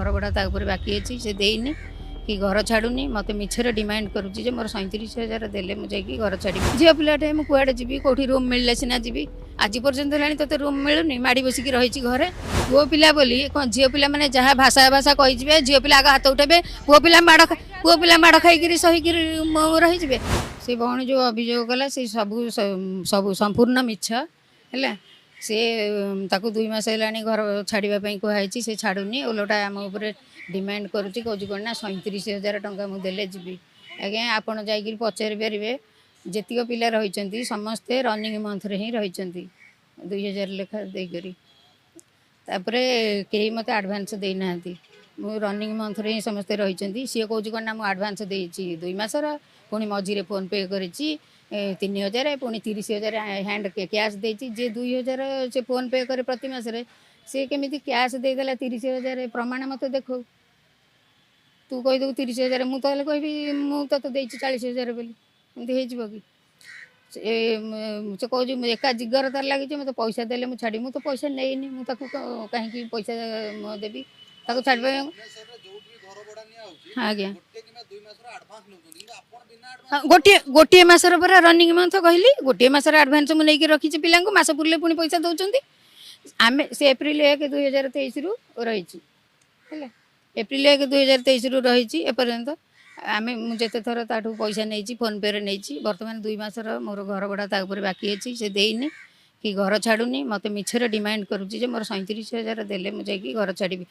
ଘର ଭଡ଼ା ତା ଉପରେ ବାକି ଅଛି, ସେ ଦେଇନି କି ଘର ଛାଡ଼ୁନି। ମୋତେ ମିଛରେ ଡିମାଣ୍ଡ କରୁଛି ଯେ ମୋର 37,000 ଦେଲେ ମୁଁ ଯାଇକି ଘର ଛାଡ଼ିବି। ଝିଅ ପିଲାଟେ, ମୁଁ କୁଆଡ଼େ ଯିବି? କେଉଁଠି ରୁମ୍ ମିଳିଲେ ସିନା ଯିବି। ଆଜି ପର୍ଯ୍ୟନ୍ତ ହେଲାଣି ତୋତେ ରୁମ୍ ମିଳୁନି, ମାଡ଼ି ବସିକି ରହିଛି ଘରେ। ପୁଅ ପିଲା ବୋଲି କ'ଣ ଝିଅ ପିଲାମାନେ ଯାହା ଭାଷା ଭାଷା କହିଯିବେ, ଝିଅ ପିଲା ଆଗ ହାତ ଉଠେଇବେ, ପୁଅ ପିଲା ମାଡ଼ ଖାଇକିରି ସହିକିରି ରହିଯିବେ। ସେ ଭଉଣୀ ଯେଉଁ ଅଭିଯୋଗ କଲା, ସେ ସବୁ ସବୁ ସମ୍ପୂର୍ଣ୍ଣ ମିଛ ହେଲା। ସେ ତାକୁ 2 ମାସ ହେଲାଣି ଘର ଛାଡ଼ିବା ପାଇଁ କୁହାହେଇଛି, ସେ ଛାଡ଼ୁନି। ଓଲଟା ଆମ ଉପରେ ଡିମାଣ୍ଡ କରୁଛି। କହୁଛି କ'ଣ ନା 37,000 ଟଙ୍କା ମୁଁ ଦେଲେ ଯିବି। ଆଜ୍ଞା, ଆପଣ ଯାଇକିରି ପଚାରି ପାରିବେ, ଯେତିକ ପିଲା ରହିଛନ୍ତି ସମସ୍ତେ ରନିଂ ମନ୍ଥରେ ହିଁ ରହିଛନ୍ତି 2,000 ଲେଖା ଦେଇକରି। ତାପରେ କେହି ମୋତେ ଆଡ଼ଭାନ୍ସ ଦେଇନାହାନ୍ତି। ମୁଁ ରନିଂ ମନ୍ଥରେ ହିଁ ସମସ୍ତେ ରହିଛନ୍ତି। ସିଏ କହୁଛି କ'ଣ ନା ମୁଁ ଆଡ଼ଭାନ୍ସ ଦେଇଛି 2 ମାସର, ପୁଣି ମଝିରେ ଫୋନ୍ ପେ କରିଛି 3,000, ପୁଣି 30,000 ହ୍ୟାଣ୍ଡ କ୍ୟାସ୍ ଦେଇଛି। ଯିଏ 2,000 ସେ ଫୋନ୍ ପେ କରେ ପ୍ରତି ମାସରେ, ସେ କେମିତି କ୍ୟାସ୍ ଦେଇଦେଲା 30,000? ପ୍ରମାଣ ମୋତେ ଦେଖାଉ। ତୁ କହିଦେବୁ 30,000, ମୁଁ ତାହେଲେ କହିବି ମୁଁ ତୋତେ ଦେଇଛି 40,000 ବୋଲି। ଏମିତି ହେଇଯିବ କି? ସେ ସେ କହୁଛି ମୁଁ ଏକା ଜିଗର ତାର ଲାଗିଛି, ମୋତେ ପଇସା ଦେଲେ ମୁଁ ଛାଡ଼ିବି। ମୁଁ ତ ପଇସା ନେଇନି, ମୁଁ ତାକୁ କାହିଁକି ପଇସା ଦେବି ତାକୁ ଛାଡ଼ିବା ପାଇଁ? ଭୁବନେଶ୍ୱରରେ ଯୋଉଠି ବି ଘର ଭଡା ନିଆ ହଉଛି, ଆଜ୍ଞା, ଗୋଟେ କିମ୍ବା 2 ମାସର ଆଡଭାନ୍ସ ନେଉଛନ୍ତି, କିନ୍ତୁ ଆପଣ ବିନା ହଁ, ଆଡଭାନ୍ସ। ଗୋଟିଏ ଗୋଟିଏ ମାସର ପରା ରନିଂ ମନ୍ଥ କହିଲି। ଗୋଟିଏ ମାସର ଆଡ଼ଭାନ୍ସ ମୁଁ ନେଇକି ରଖିଛି ପିଲାଙ୍କୁ। ମାସ ପୁରିଲେ ପୁଣି ପଇସା ଦେଉଛନ୍ତି। ଆମେ ସେ ଏପ୍ରିଲ 1 2023ରୁ ରହିଛି ହେଲା, ଏପ୍ରିଲ 1 2023ରୁ ରହିଛି ଏପର୍ଯ୍ୟନ୍ତ। ଆମେ ମୁଁ ଯେତେ ଥର ତାଠୁ ପଇସା ନେଇଛି, ଫୋନ୍ପେରେ ନେଇଛି। ବର୍ତ୍ତମାନ 2 ମାସର ମୋର ଘର ଭଡ଼ା ତା ଉପରେ ବାକି ଅଛି, ସେ ଦେଇନି କି ଘର ଛାଡ଼ୁନି। ମୋତେ ମିଛରେ ଡିମାଣ୍ଡ କରୁଛି ଯେ ମୋର 37,000 ଦେଲେ ମୁଁ ଯାଇକି ଘର ଛାଡ଼ିବି।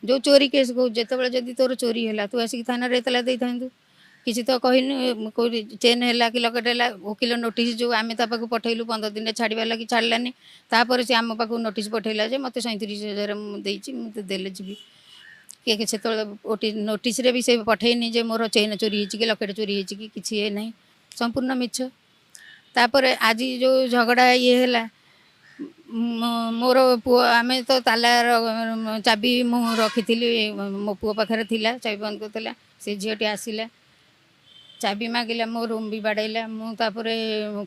ଯେଉଁ ଚୋରି କେସ୍ କହୁଛି, ଯେତେବେଳେ ଯଦି ତୋର ଚୋରି ହେଲା, ତୁ ଆସିକି ଥାନାରେ ଏତଲା ଦେଇଥାନ୍ତୁ। କିଛି ତ କହିନି। କେଉଁଠି ଚେନ୍ ହେଲା କି ଲକେଟ୍ ହେଲା, ଓକିଲ ନୋଟିସ୍ ଯେଉଁ ଆମେ ତା ପାଖକୁ ପଠେଇଲୁ 15 ଦିନରେ ଛାଡ଼ିବା ଲାଗି, ଛାଡ଼ିଲାନି। ତାପରେ ସେ ଆମ ପାଖକୁ ନୋଟିସ୍ ପଠେଇଲା ଯେ ମୋତେ 37,000 ମୁଁ ଦେଇଛି, ମୁଁ ତ ଦେଲେ ଯିବି। କିଏ କି ସେତେବେଳେ ନୋଟିସ୍ରେ ବି ସେ ପଠେଇନି ଯେ ମୋର ଚେନ୍ ଚୋରି ହେଇଛି କି ଲକେଟ୍ ଚୋରି ହେଇଛି କି କିଛି ଇଏ ନାହିଁ। ସମ୍ପୂର୍ଣ୍ଣ ମିଛ। ତାପରେ ଆଜି ଯେଉଁ ଝଗଡ଼ା ଇଏ ହେଲା, ମୋର ପୁଅ, ଆମେ ତ ତାଲାର ଚାବି ମୁଁ ରଖିଥିଲି, ମୋ ପୁଅ ପାଖରେ ଥିଲା, ଚାବି ବନ୍ଦ କରୁଥିଲା। ସେ ଝିଅଟି ଆସିଲା, ଚାବି ମାଗିଲା, ମୋ ରୁମ୍ ବି ବାଡ଼େଇଲା। ମୁଁ ତାପରେ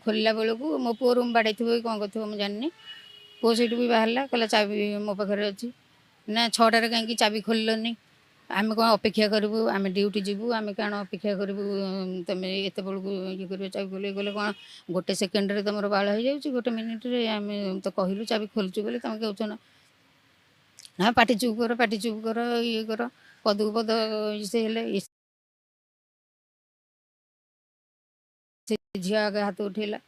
ଖୋଲିଲା ବେଳକୁ ମୋ ପୁଅ ରୁମ୍ ବାଡ଼େଇଥିବ କି କ'ଣ କରିଥିବ ମୁଁ ଜାଣିନି। ପୁଅ ସେଇଠୁ ବି ବାହାରିଲା, କହିଲା ଚାବି ମୋ ପାଖରେ ଅଛି। ନା 6ଟାରେ କାହିଁକି ଚାବି ଖୋଲିଲନି? ଆମେ କ'ଣ ଅପେକ୍ଷା କରିବୁ? ଆମେ ଡ୍ୟୁଟି ଯିବୁ, ଆମେ କ'ଣ ଅପେକ୍ଷା କରିବୁ? ତମେ ଏତେବେଳକୁ ଇଏ କରିବ, ଚାବି ଖୋଲି ଗଲେ କ'ଣ ଗୋଟେ ସେକେଣ୍ଡରେ ତମର ବାଳ ହେଇଯାଉଛି ଗୋଟେ ମିନିଟ୍ରେ? ଆମେ ତ କହିଲୁ ଚାବି ଖୋଲୁଛୁ ବୋଲି, ତମେ କହୁଛ ନା ନା ପାଟି ଚୁପ୍ କର, ପାଟି ଚୁପ୍ କର, ଇଏ କର, ପଦକୁ ପଦ ସେ ହେଲେ। ସେ ଝିଅ ଆଗେ ହାତ ଉଠେଇଲା।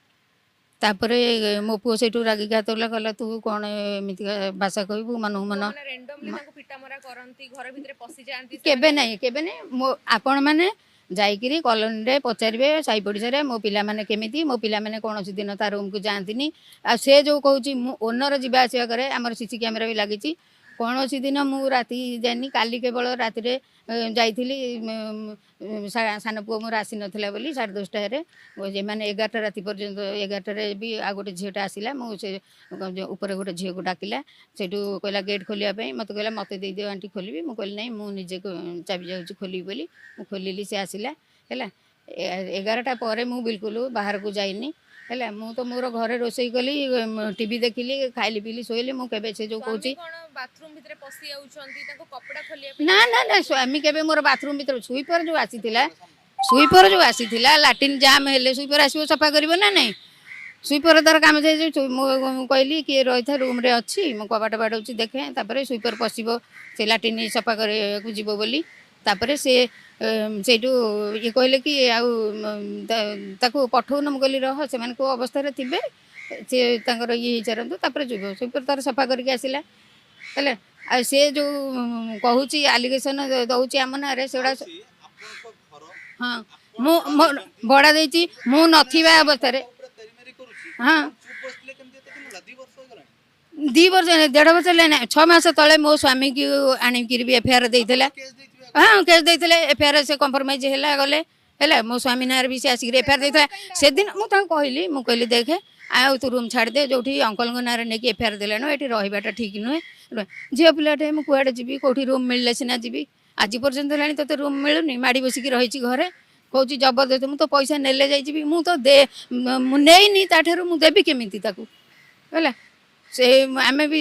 ତାପରେ ମୋ ପୁଅ ସେଇଠୁ ରାଗିକି ହାତ ଉଠେଇଲା, କହିଲା ତୁ କ'ଣ ଏମିତିକା ଭାଷା କହିବୁ ମନକୁ ମନ? ମାନେ ରାଣ୍ଡମଲି ତାଙ୍କୁ ପିଟାମରା କରନ୍ତି, ଘର ଭିତରେ ପଶି ଯାଆନ୍ତି? କେବେ ନାହିଁ, କେବେ ନାହିଁ। ମୋ ଆପଣମାନେ ଯାଇକିରି କଲୋନୀରେ ପଚାରିବେ, ସାହି ପଡ଼ିଶାରେ ମୋ ପିଲାମାନେ କେମିତି। ମୋ ପିଲାମାନେ କୌଣସି ଦିନ ତା ରୁମ୍କୁ ଯାଆନ୍ତିନି। ଆଉ ସେ ଯେଉଁ କହୁଛି ମୁଁ ଓନର ଯିବା ଆସିବା କରେ, ଆମର ସିସି କ୍ୟାମେରା ବି ଲାଗିଛି। କୌଣସି ଦିନ ମୁଁ ରାତି ଯାଇନି। କାଲି କେବଳ ରାତିରେ ଯାଇଥିଲି, ସାନ ପୁଅ ମୋର ଆସିନଥିଲା ବୋଲି 10:30ରେ। ଏମାନେ 11ଟା ରାତି ପର୍ଯ୍ୟନ୍ତ, 11ଟାରେ ବି ଆଉ ଗୋଟେ ଝିଅଟା ଆସିଲା। ମୁଁ ସେ ଯୋଉ ଉପରେ ଗୋଟେ ଝିଅକୁ ଡାକିଲା, ସେଇଠୁ କହିଲା ଗେଟ୍ ଖୋଲିବା ପାଇଁ। ମୋତେ କହିଲା ମୋତେ ଦେଇଦିଅ ଆଣ୍ଟି, ଖୋଲିବି। ମୁଁ କହିଲି ନାହିଁ, ମୁଁ ନିଜେ ଚାବି ଯାଉଛି ଖୋଲିବି ବୋଲି ମୁଁ ଖୋଲିଲି, ସେ ଆସିଲା। ହେଲା 11ଟା ପରେ ମୁଁ ବିଲକୁଲ ବାହାରକୁ ଯାଇନି। ହେଲା ମୁଁ ତ ମୋର ଘରେ ରୋଷେଇ କଲି, ଟିଭି ଦେଖିଲି, ଖାଇଲି, ପିଇଲି, ଶୋଇଲି। ମୁଁ କେବେ ସେ ଯେଉଁ ସ୍ୱାମୀ କହୁଛି କ'ଣ ବାଥରୁମ ଭିତରେ ପଶି ଯାଉଛନ୍ତି ତାଙ୍କୁ କପଡ଼ା ଖୋଲିବା ପାଇଁ? ନା ନା ନା, ସ୍ୱାମୀ କେବେ ମୋର ବାଥରୁମ୍ ଭିତରେ, ସୁଇପର ଯେଉଁ ଆସିଥିଲା, ସୁଇପର ଯେଉଁ ଆସିଥିଲା, ଲାଟ୍ରିନ୍ ଜାମ୍ ହେଲେ ସୁଇପର ଆସିବ, ସଫା କରିବ ନା ନାହିଁ? ସୁଇପର ତାର କାମ ଚାଲିଛି। ମୁଁ କହିଲି କିଏ ରହିଥା, ରୁମ୍ରେ ଅଛି, ମୁଁ କବାଟ ବାଡ଼ଉଛି ଦେଖେ। ତାପରେ ସୁଇପର ପଶିବ, ସେ ଲାଟ୍ରିନ୍ ସଫା କରିବାକୁ ଯିବ ବୋଲି। ତାପରେ ସେ ସେଇଠୁ ଇଏ କହିଲେ କି ଆଉ ତାକୁ ପଠଉନ। ମୁଁ କହିଲି ରହ, ସେମାନେ କେଉଁ ଅବସ୍ଥାରେ ଥିବେ, ସେ ତାଙ୍କର ଇଏ ହେଇସାରନ୍ତୁ, ତାପରେ ଯିବ। ସୁଇପର ତାର ସଫା କରିକି ଆସିଲା। ହେଲା ଆଉ ସେ ଯେଉଁ କହୁଛି, ଆଲିଗେସନ ଦେଉଛି ଆମ ନାଁରେ, ସେଗୁଡ଼ା ମାଉସୀ, ଆପଣଙ୍କ ଘର ହଁ, ମୁଁ ଭଡ଼ା ଦେଇଛି। ମୁଁ ନଥିବା ଅବସ୍ଥାରେ ଉପରେ ତେରିମେରି କରୁଛି। ହଁ। ଆପଣ ଚୁପ୍ ବସିଥିଲେ କେମିତି ଏତେ ଦିନ ହେଲା? 2 ବର୍ଷ ହେଇଗଲାଣି। 2 ବର୍ଷ ନୁହେଁ, ଦେଢ଼ ବର୍ଷ ହେଲାଣି। 6 ମାସ ତଳେ ମୋ ସ୍ୱାମୀକି ଆଣିକିରି ବି ଏଫଆଇଆର ଦେଇଥିଲା। କେସ୍ ଦେଇଥିବେ? ହଁ, କେସ୍ ଦେଇଥିଲେ ଏଫଆଇଆର। ସେ କମ୍ପ୍ରମାଇଜ ହେଲା, ଗଲେ। ହେଲା ମୋ ସ୍ୱାମୀ ନାଁରେ ବି ସେ ଆସିକିରି ଏଫଆଇଆର ଦେଇଥିଲା। ସେଦିନ ମୁଁ ତାଙ୍କୁ କହିଲି, ମୁଁ କହିଲି ଦେଖେ, ଆଉ ତୁ ରୁମ୍ ଛାଡ଼ିଦେ। ଯୋଉଠି ଅଙ୍କଲଙ୍କ ନାଁରେ ନେଇକି ଏଫଆଇଆର ଦେଲାଣି, ଏଠି ରହିବାଟା ଠିକ୍ ନୁହେଁ। ଝିଅ ପିଲାଟେ, ମୁଁ କୁଆଡ଼େ ଯିବି? କେଉଁଠି ରୁମ୍ ମିଳିଲେ ସିନା ଯିବି। ଆଜି ପର୍ଯ୍ୟନ୍ତ ହେଲାଣି ତୋତେ ରୁମ୍ ମିଳୁନି, ମାଡ଼ି ବସିକି ରହିଛି ଘରେ। କହୁଛି ଜବରଦସ୍ତ, ମୁଁ ତ ପଇସା ନେଲେ ଯାଇଯିବି। ମୁଁ ତ ଦେ ମୁଁ ନେଇନି ତାଠାରୁ, ମୁଁ ଦେବି କେମିତି ତାକୁ? ହେଲା ସେ ଆମେ ବି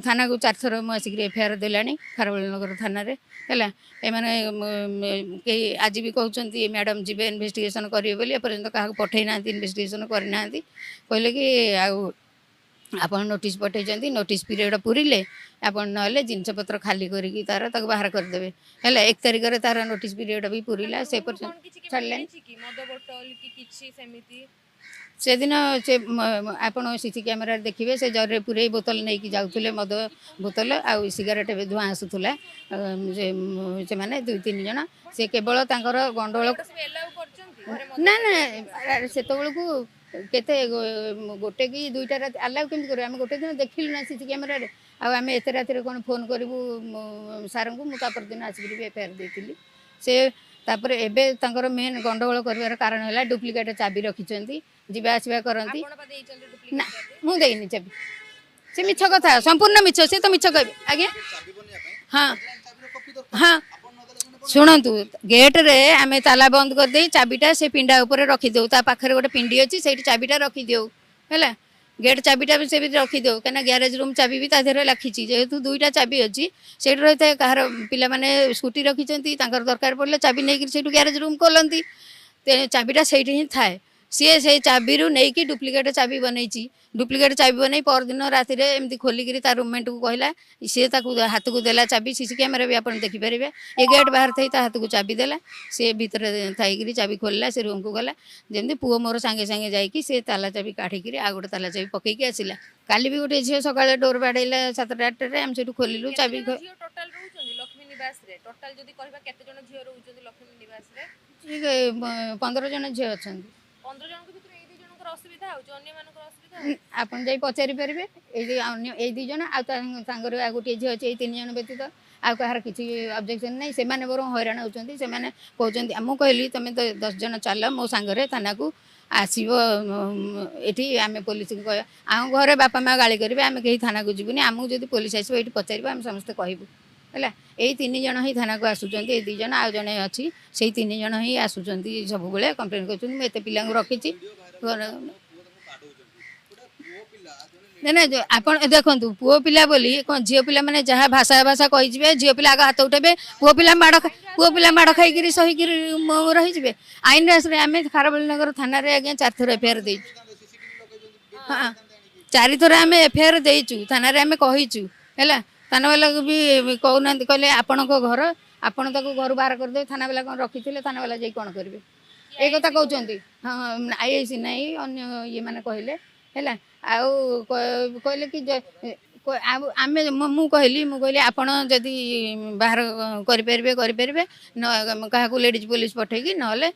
ଥାନାକୁ 4 ଥର ମୁଁ ଆସିକିରି ଏଫଆଇଆର୍ ଦେଲାଣି ଖାରବେଳ ନଗର ଥାନାରେ। ହେଲା, ଏମାନେ କେହି ଆଜି ବି କହୁଛନ୍ତି ମ୍ୟାଡ଼ାମ୍ ଯିବେ ଇନଭେଷ୍ଟିଗେସନ୍ କରିବେ ବୋଲି। ଏପର୍ଯ୍ୟନ୍ତ କାହାକୁ ପଠେଇ ନାହାନ୍ତି, ଇନଭେଷ୍ଟିଗେସନ୍ କରିନାହାନ୍ତି। କହିଲେ କି ଆଉ ଆପଣ ନୋଟିସ୍ ପଠେଇଛନ୍ତି, ନୋଟିସ୍ ପିରିୟଡ଼ ପୁରିଲେ ଆପଣ ନହେଲେ ଜିନିଷପତ୍ର ଖାଲି କରିକି ତାର ତାକୁ ବାହାର କରିଦେବେ। ହେଲା, 1 ତାରିଖରେ ତାର ନୋଟିସ୍ ପିରିୟଡ଼ ବି ପୁରିଲା, ସେ ରୁମରୁ ପର୍ଯ୍ୟନ୍ତ କଣ କିଛି କେବେ ଛାଡ଼ିଲେନି। ମିଳିଛି କି, ମଦ ବୋଟଲ କି କିଛି ସେମିତି? ସେଦିନ ସେ ଆପଣ ସିସି କ୍ୟାମେରାରେ ଦେଖିବେ, ସେ ଜରିରେ ପୁରେଇ ବୋତଲ ନେଇକି ଯାଉଥିଲେ, ମଦ ବୋତଲ ଆଉ ସିଗାରେଟ୍ ବି ଧୂଆଁ ଆସୁଥିଲା। ସେ ସେମାନେ ଦୁଇ ତିନି ଜଣ, ସେ କେବଳ ତାଙ୍କର ଗଣ୍ଡଗୋଳ ଏଗୁଡ଼ା ସବୁ ଏଲାଉ କରିଛନ୍ତି ଘରେ ମଦ? ନା ନା, ଆରେ ସେତେବେଳକୁ କେତେ ଗୋଟେ କି ଦୁଇଟା ରାତି। ଆଲାଉ କେମିତି କରିବୁ? ଆମେ ଗୋଟେ ଦିନ ଦେଖିଲୁ ନା ସିସି କ୍ୟାମେରାରେ। ଆଉ ଆମେ ଏତେ ରାତିରେ କ'ଣ ଫୋନ୍ କରିବୁ ସାରଙ୍କୁ? ମୁଁ ତା ପରଦିନ ଆସିକିରି ବି ଏଫଆଇଆର୍ ଦେଇଥିଲି। ସେ ତାପରେ ଏବେ ତାଙ୍କର ମେନ୍ ଗଣ୍ଡଗୋଳ କରିବାର କାରଣ ହେଲା ଡୁପ୍ଲିକେଟ୍ ଚାବି ରଖିଛନ୍ତି, ଯିବା ଆସିବା କରନ୍ତି। ଆପଣ ପା ଦେଇଛନ୍ତି ନା। ଡୁପ୍ଲିକେଟ୍ ଚାବି? ମୁଁ ଦେଇନି ଚାବି, ସେ ମିଛ କଥା, ସମ୍ପୂର୍ଣ୍ଣ ମିଛ। ସେ ତ ମିଛ କହିବେ ଆଜ୍ଞା। ଚାବି ବନେଇବା ପାଇଁ ହଁ। ଅରିଜିନାଲ ଚାବିର କପି ଦରକାର। ହଁ। ଆପଣ ନଦେଲେ କେମିତି ବନେଇବେ? ଶୁଣନ୍ତୁ, ଗେଟ୍ରେ ଆମେ ତାଲା ବନ୍ଦ କରିଦେଇ ଚାବିଟା ସେ ପିଣ୍ଡା ଉପରେ ରଖିଦେଉ। ତା ପାଖରେ ଗୋଟେ ପିଣ୍ଡି ଅଛି, ସେଇଠି ଚାବିଟା ରଖିଦେଉ। ହେଲା, ଗେଟ୍ ଚାବିଟା ବି ସେ ବି ରଖିଦେଉ, କାହିଁକିନା ଗ୍ୟାରେଜ ରୁମ୍ ଚାବି ବି ତା ଦେହରେ ଲାଖିଛି। ଯେହେତୁ ଦୁଇଟା ଚାବି ଅଛି, ସେଇଠି ରହିଥାଏ। କାହାର ପିଲାମାନେ ସ୍କୁଟି ରଖିଛନ୍ତି, ତାଙ୍କର ଦରକାର ପଡ଼ିଲେ ଚାବି ନେଇକିରି ସେଇଠୁ ଗ୍ୟାରେଜ ରୁମ୍ ଖୋଲନ୍ତି। ତେଣୁ ଚାବିଟା ସେଇଠି ହିଁ ଥାଏ। ସିଏ ସେଇ ଚାବିରୁ ନେଇକି ଡୁପ୍ଲିକେଟ୍ ଚାବି ବନେଇଛି। ଡୁପ୍ଲିକେଟ୍ ଚାବି ବନେଇ ପରଦିନ ରାତିରେ ଏମିତି ଖୋଲିକିରି ତା ରୁମମେଟ୍କୁ କହିଲା, ସିଏ ତାକୁ ହାତକୁ ଦେଲା ଚାବି। ସିସି କ୍ୟାମେରା ବି ଆପଣ ଦେଖିପାରିବେ। ଏ ଗେଟ୍ ବାହାରେ ଥାଇ ତା ହାତକୁ ଚାବି ଦେଲା, ସେ ଭିତରେ ଥାଇକିରି ଚାବି ଖୋଲିଲା, ସେ ରୁମ୍କୁ ଗଲା। ଯେମିତି ପୁଅ ମୋର ସାଙ୍ଗେ ସାଙ୍ଗେ ଯାଇକି ସେ ତାଲା ଚାବି କାଢ଼ିକିରି ଆଉ ଗୋଟେ ତାଲା ଚାବି ପକେଇକି ଆସିଲା। କାଲି ବି ଗୋଟେ ଝିଅ ସକାଳେ ଡୋର୍ ବାଡ଼େଇଲା 7ଟା 8ଟାରେ, ଆମେ ସେଇଠୁ ଖୋଲିଲୁ କେତେ ଚାବି। ଜଣ ଝିଅ ଟୋଟାଲ ରହୁଛନ୍ତି ଲକ୍ଷ୍ମୀ ନିବାସରେ? ଟୋଟାଲ ଯଦି କହିବା, କେତେ ଜଣ ଝିଅ ରହୁଛନ୍ତି ଲକ୍ଷ୍ମୀ ନିବାସରେ? ଠିକ୍ 15 ଜଣ ଝିଅ ଅଛନ୍ତି। 15 ଜଣଙ୍କ ଭିତରୁ ଏଇ ଦି ଜଣଙ୍କର ଅସୁବିଧା ହଉଛି, ଅନ୍ୟମାନଙ୍କର ଅସୁବିଧା ହଉଛି? ଆପଣ ଯାଇ ପଚାରି ପାରିବେ। ଏଇ ଯେ ଅନ୍ୟ ଏଇ ଦୁଇ ଜଣ ଆଉ ତା ସାଙ୍ଗରେ ଆଉ ଗୋଟିଏ ଝିଅ ଅଛି, ଏଇ ତିନି ଜଣ ବ୍ୟତୀତ ଆଉ କାହାର କିଛି ଅବଜେକ୍ସନ୍ ନାହିଁ। ସେମାନେ ବରଂ ହଇରାଣ ହେଉଛନ୍ତି। ସେମାନେ କହୁଛନ୍ତି, ମୁଁ କହିଲି ତମେ ତ 10 ଜଣ ଚାଲ ମୋ ସାଙ୍ଗରେ ଥାନାକୁ ଆସିବ। ଏଠି ଆମେ ପୋଲିସକୁ କହିବା। ଆମ ଘରେ ବାପା ମା ଗାଳି କରିବେ, ଆମେ କେହି ଥାନାକୁ ଯିବୁନି। ଆମକୁ ଯଦି ପୋଲିସ ଆସିବ ଏଇଠି ପଚାରିବ, ଆମେ ସମସ୍ତେ କହିବୁ। ହେଲା, ଏଇ ତିନି ଜଣ ହିଁ ଥାନାକୁ ଆସୁଛନ୍ତି। ଏଇ ଦୁଇ ଜଣ ଆଉ ଜଣେ ଅଛି, ସେଇ ତିନି ଜଣ ହିଁ ଆସୁଛନ୍ତି, ସବୁବେଳେ କମ୍ପ୍ଲେନ୍ କରୁଛନ୍ତି। ମୁଁ ଏତେ ପିଲାଙ୍କୁ ରଖିଛି। ଭିଡିଓ ଭାଇରାଲ, ଆପଣଙ୍କ ପୁଅ ତାଙ୍କୁ ବାଡଉଛନ୍ତି, ଗୋଟେ ପୁଅ ପିଲା ଜଣେ। ନା ନା, ଆପଣ ଦେଖନ୍ତୁ, ପୁଅ ପିଲା ବୋଲି କ'ଣ ଝିଅ ପିଲାମାନେ ଯାହା ଭାଷା ଭାଷା କହିଯିବେ, ଝିଅ ପିଲା ଆଗ ହାତ ଉଠେଇବେ। ପୁଅ ପିଲା ମାଡ଼ ଖାଇକିରି ସହିକିରି ରହିଯିବେ। ଆଇନ ଆଶ୍ରୟ ଆମେ ଖାରବେଳ ନଗର ଥାନାରେ ଆଜ୍ଞା ଚାରିଥର ଏଫଆଇଆର୍ ଦେଇଛୁ। ସିସିଟିଭି ଲଗେଇଛନ୍ତି? ହଁ, ଚାରିଥର ଆମେ ଏଫଆଇଆର୍ ଦେଇଛୁ ଥାନାରେ, ଆମେ କହିଛୁ। ହେଲା, ଥାନାବାଲାକୁ ବି କହୁନାହାନ୍ତି। କହିଲେ ଆପଣଙ୍କ ଘର, ଆପଣ ତାକୁ ଘରୁ ବାହାର କରିଦେବେ। ଥାନାବାଲା କ'ଣ ରଖିଥିଲେ, ଥାନାବାଲା ଯାଇ କ'ଣ କରିବେ? ଏଇ କଥା କହୁଛନ୍ତି। ହଁ, ଆଇଆଇସି ନାହିଁ, ଅନ୍ୟ ଇଏ ମାନେ କହିଲେ। ହେଲା, ଆଉ କହିଲେ କି ଆଉ ଆମେ ମୁଁ କହିଲି, ମୁଁ କହିଲି ଆପଣ ଯଦି ବାହାର କରିପାରିବେ କରିପାରିବେ, ନ କାହାକୁ ଲେଡ଼ିଜ୍ ପୋଲିସ ପଠେଇକି, ନହେଲେ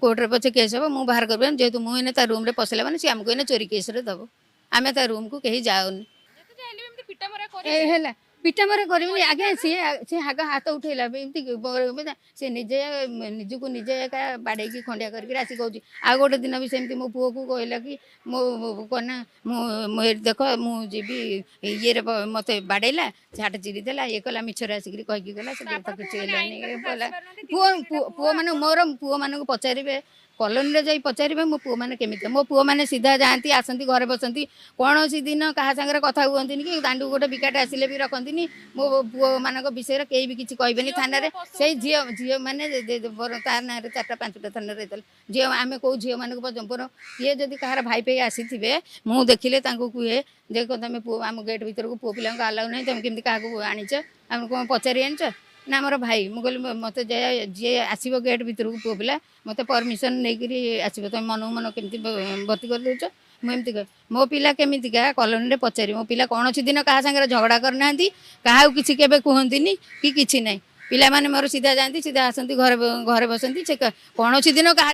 କୋର୍ଟରେ ପଛେ କେସ୍ ହେବ, ମୁଁ ବାହାର କରିପାରିବି। ଯେହେତୁ ମୁଁ ଏଇନେ ତା ରୁମ୍ରେ ପଶିଲା ମାନେ ସିଏ ଆମକୁ ଏଇନେ ଚୋରି କେସ୍ରେ ଦେବ। ଆମେ ତା ରୁମ୍କୁ କେହି ଯାଉନି। ଯେତେ ଚାହିଁଲେ ବି ଏମିତି ପିଟାମରା ଏ କରିବେ? ହେଲା, ପିଟାମରା କରିବିନି ଆଜ୍ଞା। ସିଏ ସିଏ ଆଗ ହାତ ଉଠେଇଲା ଏମିତି, ସେ ନିଜେ ନିଜକୁ ନିଜେ ଏକା ବାଡ଼େଇକି ଖଣ୍ଡିଆ କରିକି ଆସି କହୁଛି। ଆଉ ଗୋଟେ ଦିନ ବି ସେମିତି ମୋ ପୁଅକୁ କହିଲା କି ମୋ କହନା ମୁଁ ମୁଁ ଏଠି ଦେଖ, ମୁଁ ଯିବି ଇଏରେ, ମୋତେ ବାଡ଼େଇଲା, ଝାଟ ଚିରି ଦେଲା, ଇଏ କଲା, ମିଛରେ ଆସିକିରି କହିକି ଗଲା। ସେ ତ ଆପଣ କିଛି ପୁଅମାନେ ହେଲାନି। ଆଇନ ପାଖକୁ କହିଲା ଆସିପାରୁନାହାନ୍ତି? ପୁଅ ତିନି ତିନିଟା ପୁଅ ପୁଅ। ପୁଅମାନେ, ମୋର ପୁଅମାନଙ୍କୁ ପଚାରିବେ, କଲୋନୀରେ ଯାଇ ପଚାରିବେ ମୋ ପୁଅମାନେ କେମିତି। ମୋ ପୁଅମାନେ ସିଧା ଯାଆନ୍ତି, ଆସନ୍ତି, ଘରେ ବସନ୍ତି। କୌଣସି ଦିନ କାହା ସାଙ୍ଗରେ କଥା ହୁଅନ୍ତିନି କି ଦାଣ୍ଡକୁ ଗୋଟେ ବିକାଟ ଆସିଲେ ବି ରଖନ୍ତିନି। ମୋ ପୁଅମାନଙ୍କ ବିଷୟରେ କେହି ବି କିଛି କହିବେନି। ଝିଅ ଥାନାରେ ପୁଅ ସେଇ ଝିଅ ଝିଅମାନେ ବରଂ ତା ନାଁରେ ଚାରିଟା ପାଞ୍ଚଟା ଥାନାରେ ହେଇଥିଲେ ଝିଅ। ଆମେ କେଉଁ ଝିଅମାନଙ୍କୁ ପର୍ଯ୍ୟନ୍ତ ବରଂ କିଏ ଯଦି କାହାର ଭାଇ ଫାଇ ଆସିଥିବେ, ମୁଁ ଦେଖିଲେ ତାଙ୍କୁ କୁହେ, ଦେଖ ତମେ ପୁଅ, ଆମ ଗେଟ୍ ଭିତରକୁ ପୁଅ ପିଲାଙ୍କୁ ଆଲାଉ ନାହିଁ, ତମେ କେମିତି କାହାକୁ ଆଣିଛ? ଆମକୁ କ'ଣ ପଚାରି ଆଣିଛ ନା ଆମର ଭାଇ? ମୁଁ କହିଲି ମୋତେ ଯିଏ ଆସିବ ଗେଟ୍ ଭିତରକୁ ପୁଅ ପିଲା, ମୋତେ ପରମିସନ୍ ନେଇକିରି ଆସିବ। ତମେ ମନକୁ ମନ କେମିତି ଭର୍ତ୍ତି କରିଦେଉଛ? ମୁଁ ଏମିତି କହେ। ମୋ ପିଲା କେମିତିକା କଲୋନୀରେ ପଚାରି। ମୋ ପିଲା କୌଣସି ଦିନ କାହା ସାଙ୍ଗରେ ଝଗଡ଼ା କରିନାହାନ୍ତି, କାହାକୁ କିଛି କେବେ କୁହନ୍ତିନି କି କିଛି ନାହିଁ। ପିଲାମାନେ ମୋର ସିଧା ଯାଆନ୍ତି, ସିଧା ଆସନ୍ତି, ଘରେ ଘରେ ବସନ୍ତି। ସେ କୌଣସି ଦିନ କାହା